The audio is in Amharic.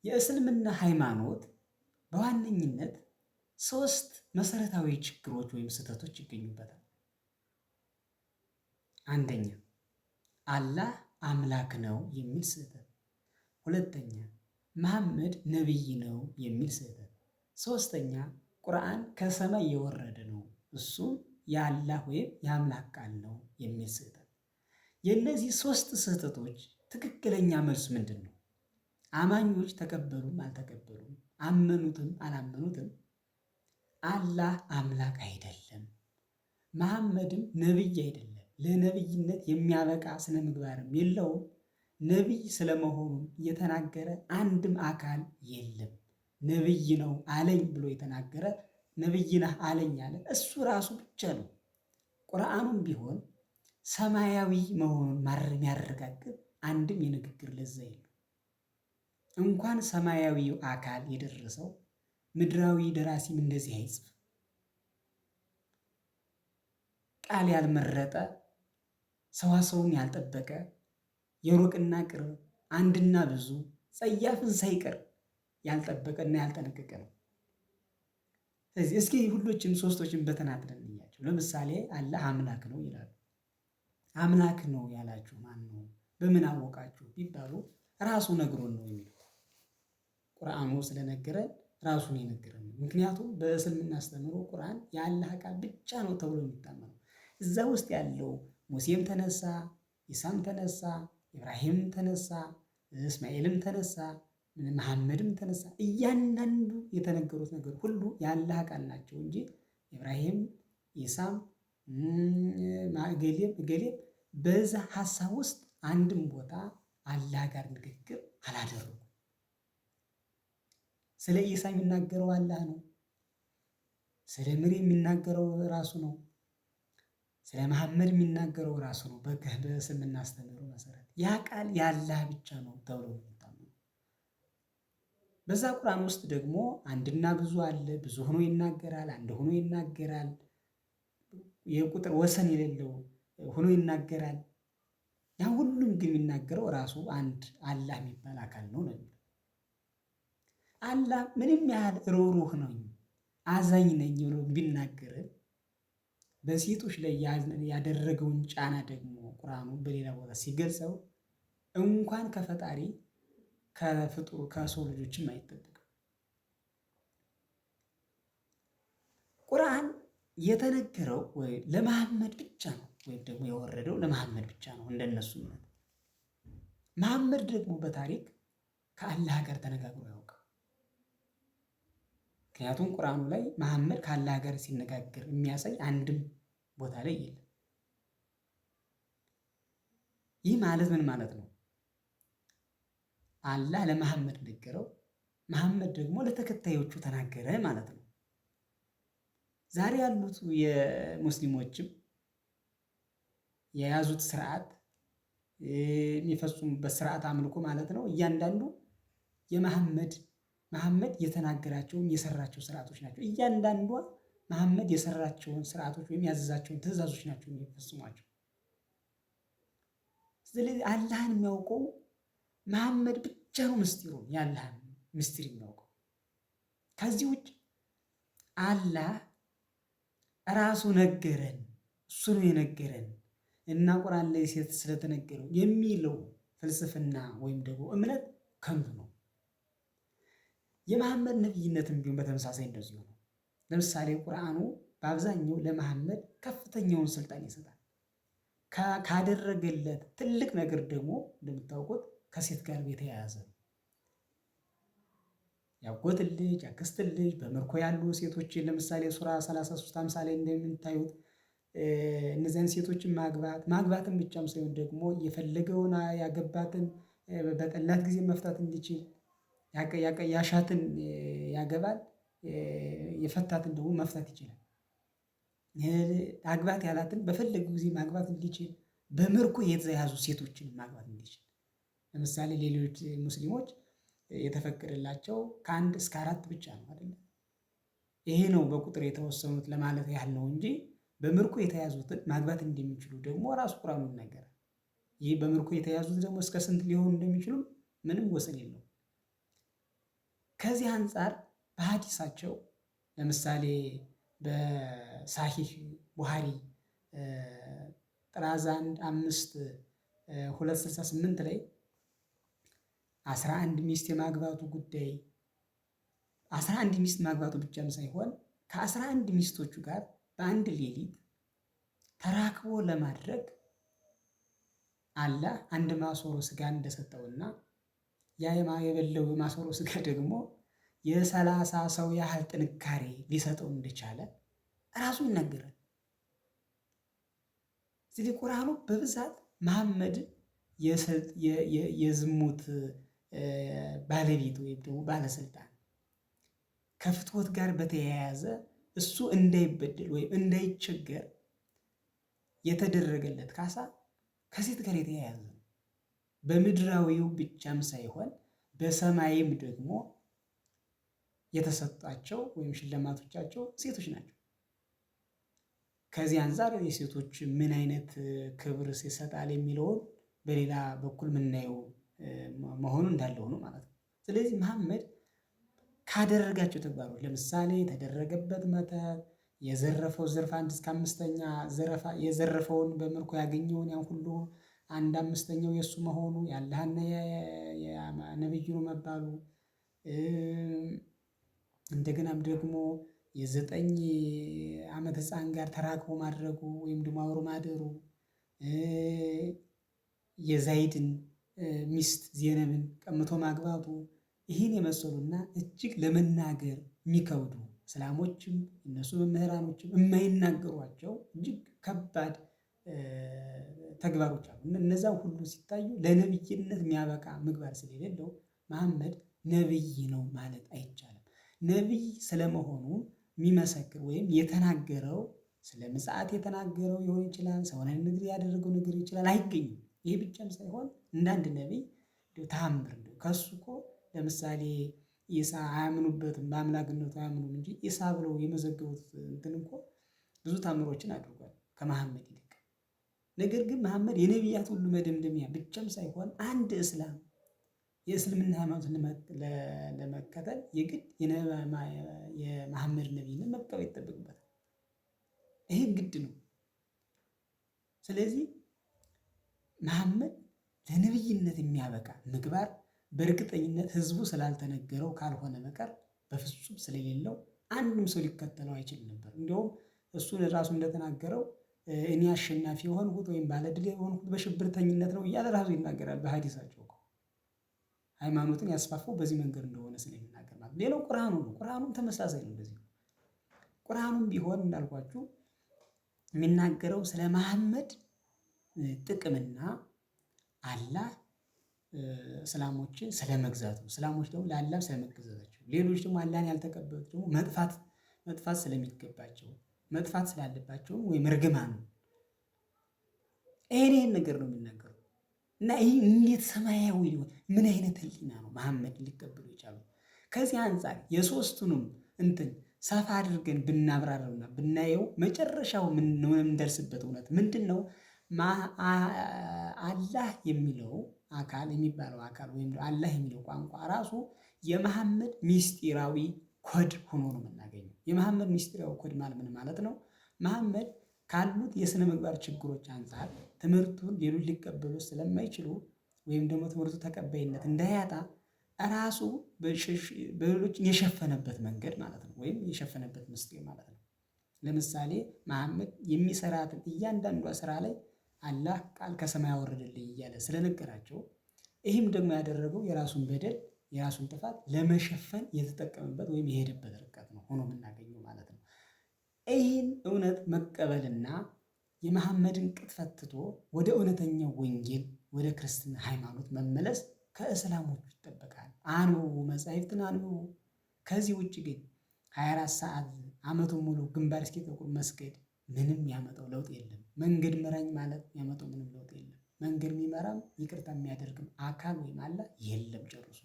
የእስልምና ሃይማኖት በዋነኝነት ሶስት መሰረታዊ ችግሮች ወይም ስህተቶች ይገኙበታል። አንደኛ፣ አላህ አምላክ ነው የሚል ስህተት። ሁለተኛ፣ መሐመድ ነቢይ ነው የሚል ስህተት። ሶስተኛ፣ ቁርአን ከሰማይ የወረደ ነው፣ እሱም የአላህ ወይም የአምላክ ቃል ነው የሚል ስህተት። የእነዚህ ሶስት ስህተቶች ትክክለኛ መልስ ምንድን ነው? አማኞች ተቀበሉም አልተቀበሉም፣ አመኑትም አላመኑትም፣ አላህ አምላክ አይደለም፣ መሐመድም ነቢይ አይደለም፣ ለነቢይነት የሚያበቃ ስነ ምግባርም የለውም፣ ነቢይ ስለመሆኑም የተናገረ አንድም አካል የለም። ነቢይ ነው አለኝ ብሎ የተናገረ፣ ነቢይ ነህ አለኝ ያለ እሱ ራሱ ብቻ ነው። ቁርአኑም ቢሆን ሰማያዊ መሆኑን የሚያረጋግጥ አንድም የንግግር ለዛ የለው። እንኳን ሰማያዊው አካል የደረሰው ምድራዊ ደራሲም እንደዚህ አይጽፍ። ቃል ያልመረጠ፣ ሰዋሰውን ያልጠበቀ፣ የሩቅና ቅርብ፣ አንድና ብዙ፣ ጸያፍን ሳይቀር ያልጠበቀና ያልጠነቀቀ ነው። ስለዚህ እስኪ ሁሎችም ሶስቶችን በተናጥል እንያቸው። ለምሳሌ አላህ አምላክ ነው ይላሉ። አምላክ ነው ያላችሁ ማን ነው? በምን አወቃችሁ ቢባሉ ራሱ ነግሮን ነው የሚሉት። ቁርአኑ ስለነገረን ራሱን የነገረን ነው። ምክንያቱም በእስልምና አስተምህሮ ቁርአን የአላህ ቃል ብቻ ነው ተብሎ የሚታመነው። እዛ ውስጥ ያለው ሙሴም ተነሳ፣ ኢሳም ተነሳ፣ ኢብራሂም ተነሳ፣ እስማኤልም ተነሳ፣ መሐመድም ተነሳ፣ እያንዳንዱ የተነገሩት ነገር ሁሉ የአላህ ቃል ናቸው እንጂ ኢብራሂም፣ ኢሳም፣ እገሌም እገሌም በዛ ሀሳብ ውስጥ አንድም ቦታ አላህ ጋር ንግግር አላደረጉም። ስለ ኢሳ የሚናገረው አላህ ነው። ስለ ምሪ የሚናገረው ራሱ ነው። ስለ መሐመድ የሚናገረው ራሱ ነው። በእስልምና አስተምህሮ መሰረት ያ ቃል የአላህ ብቻ ነው ተብሎ ነው የሚታመነው። በዛ ቁርአን ውስጥ ደግሞ አንድና ብዙ አለ። ብዙ ሆኖ ይናገራል፣ አንድ ሆኖ ይናገራል። የቁጥር ወሰን የሌለው ሆኖ ይናገራል። ያ ሁሉም ግን የሚናገረው ራሱ አንድ አላህ የሚባል አካል ነው ነው የሚለው። አላህ ምንም ያህል ሩህሩህ ነኝ አዛኝ ነኝ ብሎ ቢናገር በሴቶች ላይ ያደረገውን ጫና ደግሞ ቁርአኑ በሌላ ቦታ ሲገልጸው እንኳን ከፈጣሪ ከፍጡር ከሰው ልጆችም አይጠበቅም። ቁርአን የተነገረው ወይ ለመሐመድ ብቻ ነው ወይም ደግሞ የወረደው ለመሐመድ ብቻ ነው እንደነሱ እምነት። መሐመድ ደግሞ በታሪክ ከአላህ ጋር ተነጋግሮ ያውቃል። ምክንያቱም ቁርአኑ ላይ መሐመድ ከአላህ ጋር ሲነጋገር የሚያሳይ አንድም ቦታ ላይ የለም። ይህ ማለት ምን ማለት ነው? አላህ ለመሐመድ ነገረው፣ መሐመድ ደግሞ ለተከታዮቹ ተናገረ ማለት ነው። ዛሬ ያሉት የሙስሊሞችም የያዙት ስርዓት፣ የሚፈጽሙበት ስርዓት አምልኮ ማለት ነው። እያንዳንዱ የመሐመድ መሐመድ የተናገራቸውን የሰራቸው ስርዓቶች ናቸው። እያንዳንዷ መሐመድ የሰራቸውን ስርዓቶች ወይም ያዘዛቸውን ትእዛዞች ናቸው የሚፈጽሟቸው። ስለዚህ አላህን የሚያውቀው መሐመድ ብቻ ነው፣ ምስጢሩን የአላህን ምስጢር የሚያውቀው። ከዚህ ውጭ አላህ ራሱ ነገረን፣ እሱ ነው የነገረን እና ቁርአን ላይ ሴት ስለተነገረው የሚለው ፍልስፍና ወይም ደግሞ እምነት ከንቱ ነው። የመሐመድ ነብይነትም ቢሆን በተመሳሳይ እንደዚሁ ነው። ለምሳሌ ቁርአኑ በአብዛኛው ለመሐመድ ከፍተኛውን ስልጣን ይሰጣል። ካደረገለት ትልቅ ነገር ደግሞ እንደምታውቁት ከሴት ጋር የተያያዘ ነው። ያጎት ልጅ፣ ያክስት ልጅ፣ በምርኮ ያሉ ሴቶችን ለምሳሌ ሱራ 33 50 ላይ እንደምታዩት እነዚያን ሴቶችን ማግባት፣ ማግባትን ብቻም ሳይሆን ደግሞ የፈለገውን ያገባትን በጠላት ጊዜ መፍታት እንዲችል፣ ያሻትን ያገባል፣ የፈታትን ደግሞ መፍታት ይችላል። አግባት ያላትን በፈለገው ጊዜ ማግባት እንዲችል፣ በምርኮ የተያዙ ሴቶችን ማግባት እንዲችል። ለምሳሌ ሌሎች ሙስሊሞች የተፈቀደላቸው ከአንድ እስከ አራት ብቻ ነው አይደለ? ይሄ ነው በቁጥር የተወሰኑት ለማለት ያህል ነው እንጂ በምርኮ የተያዙትን ማግባት እንደሚችሉ ደግሞ ራሱ ቁርአኑ ይናገራል። ይህ በምርኮ የተያዙት ደግሞ እስከ ስንት ሊሆኑ እንደሚችሉ ምንም ወሰን የለውም። ከዚህ አንፃር በሀዲሳቸው ለምሳሌ በሳሂህ ቡሃሪ ጥራዝ 1 5 268 ላይ 11 ሚስት የማግባቱ ጉዳይ፣ 11 ሚስት ማግባቱ ብቻም ሳይሆን ከ11 ሚስቶቹ ጋር በአንድ ሌሊት ተራክቦ ለማድረግ አላህ አንድ ማሶሮ ስጋ እንደሰጠውና ያ የበላው የማሰሮ ስጋ ደግሞ የ30 ሰው ያህል ጥንካሬ ሊሰጠው እንደቻለ ራሱ ይናገራል። ስለዚህ ቁርአኑ በብዛት መሐመድ የዝሙት ባለቤት ወይም ደግሞ ባለስልጣን፣ ከፍትወት ጋር በተያያዘ እሱ እንዳይበደል ወይም እንዳይቸገር የተደረገለት ካሳ ከሴት ጋር የተያያዘ ነው። በምድራዊው ብቻም ሳይሆን በሰማይም ደግሞ የተሰጣቸው ወይም ሽልማቶቻቸው ሴቶች ናቸው። ከዚህ አንፃር የሴቶች ምን አይነት ክብር ይሰጣል የሚለውን በሌላ በኩል የምናየው መሆኑ እንዳለ ሆኖ ማለት ነው። ስለዚህ መሐመድ ካደረጋቸው ተግባሮች፣ ለምሳሌ የተደረገበት መተት፣ የዘረፈው ዝርፍ፣ አንድ እስከ አምስተኛ ዘረፋ፣ የዘረፈውን በምርኮ ያገኘውን ያን ሁሉ አንድ አምስተኛው የእሱ መሆኑ፣ የአላህና የነብዩ ነው መባሉ፣ እንደገናም ደግሞ የ9 አመት ህፃን ጋር ተራክቦ ማድረጉ ወይም ደግሞ አብሮ ማደሩ፣ የዛይድን ሚስት ዜነብን ቀምቶ ማግባቱ፣ ይህን የመሰሉና እጅግ ለመናገር የሚከብዱ፣ እስላሞችም እነሱ መምህራኖችም የማይናገሯቸው እጅግ ከባድ ተግባሮች አሉ። እነዛ ሁሉ ሲታዩ ለነብይነት የሚያበቃ ምግባር ስለሌለው መሐመድ ነብይ ነው ማለት አይቻልም። ነብይ ስለመሆኑ የሚመሰክር ወይም የተናገረው፣ ስለ ምጽአት የተናገረው ሊሆን ይችላል፣ ሰውን ንግር ያደረገው ነገር ይችላል፣ አይገኝም። ይሄ ብቻም ሳይሆን እንደ አንድ ነብይ ተአምር እንደው ከእሱ እኮ ለምሳሌ ኢሳ አያምኑበትም፣ በአምላክነቱ አያምኑም እንጂ ኢሳ ብለው የመዘገቡት እንትን እኮ ብዙ ታምሮችን አድርጓል ከመሐመድ ይልቅ። ነገር ግን መሐመድ የነቢያት ሁሉ መደምደሚያ ብቻም ሳይሆን አንድ እስላም የእስልምና ሃይማኖት ለመከተል የግድ የመሐመድ ነቢይነት መቀበል ይጠበቅበታል። ይሄ ግድ ነው። ስለዚህ መሐመድ ለነብይነት የሚያበቃ ምግባር በእርግጠኝነት ህዝቡ ስላልተነገረው ካልሆነ በቀር በፍጹም ስለሌለው አንድም ሰው ሊከተለው አይችልም ነበር። እንዲያውም እሱን ራሱ እንደተናገረው እኔ አሸናፊ የሆንኩት ወይም ባለድል የሆንኩት በሽብርተኝነት ነው እያለ ራሱ ይናገራል። በሀዲሳቸው ሃይማኖትን ያስፋፋው በዚህ መንገድ እንደሆነ ስለሚናገር ማለት ነው። ሌላው ቁርአኑ ነው። ቁርአኑም ተመሳሳይ ነው። እንደዚህ ቁርአኑም ቢሆን እንዳልኳችሁ የሚናገረው ስለ መሐመድ ጥቅምና አላህ እስላሞችን ስለመግዛቱ፣ እስላሞች ደግሞ ለአላህ ስለመገዛታቸው፣ ሌሎች ደግሞ አላህን ያልተቀበሉት ደግሞ መጥፋት መጥፋት ስለሚገባቸው፣ መጥፋት ስላለባቸው ወይም እርግማን ነው። ይሄን ነገር ነው የሚናገረው። እና ይህ እንዴት ሰማያዊ ሊሆን፣ ምን አይነት ህሊና ነው መሐመድ ሊቀበሉ የቻሉት? ከዚህ አንፃር የሶስቱንም እንትን ሰፋ አድርገን ብናብራራውና ብናየው መጨረሻው የምንደርስበት እውነት ምንድን ነው? አላህ የሚለው አካል፣ የሚባለው አካል ወይም አላህ የሚለው ቋንቋ ራሱ የመሐመድ ሚስጢራዊ ኮድ ሆኖ ነው የምናገኘው። የመሐመድ ሚስጢራዊ ኮድ ማለት ምን ማለት ነው? መሐመድ ካሉት የስነ ምግባር ችግሮች አንፃር ትምህርቱን ሌሎች ሊቀበሉ ስለማይችሉ ወይም ደግሞ ትምህርቱ ተቀባይነት እንዳያጣ ራሱ በሌሎች የሸፈነበት መንገድ ማለት ነው፣ ወይም የሸፈነበት ምስጢር ማለት ነው። ለምሳሌ መሐመድ የሚሰራትን እያንዳንዷ ስራ ላይ አላህ ቃል ከሰማይ አወረደልኝ እያለ ስለነገራቸው፣ ይህም ደግሞ ያደረገው የራሱን በደል፣ የራሱን ጥፋት ለመሸፈን የተጠቀመበት ወይም የሄደበት ርቀት ነው ሆኖ የምናገኘው ማለት ነው። ይህን እውነት መቀበልና የመሐመድን ቅጥፈት ትቶ ወደ እውነተኛው ወንጌል፣ ወደ ክርስትና ሃይማኖት መመለስ ከእስላሞቹ ይጠበቃል። አንብቡ፣ መጻሕፍትን አንብቡ። ከዚህ ውጭ ግን 24 ሰዓት ዓመቱን ሙሉ ግንባር እስኪጠቁር መስገድ ምንም ያመጣው ለውጥ የለም። መንገድ ምራኝ ማለት ያመጣው ምንም ለውጥ የለም። መንገድ የሚመራም ይቅርታ የሚያደርግም አካል ወይም አላህ የለም ጨርሶ።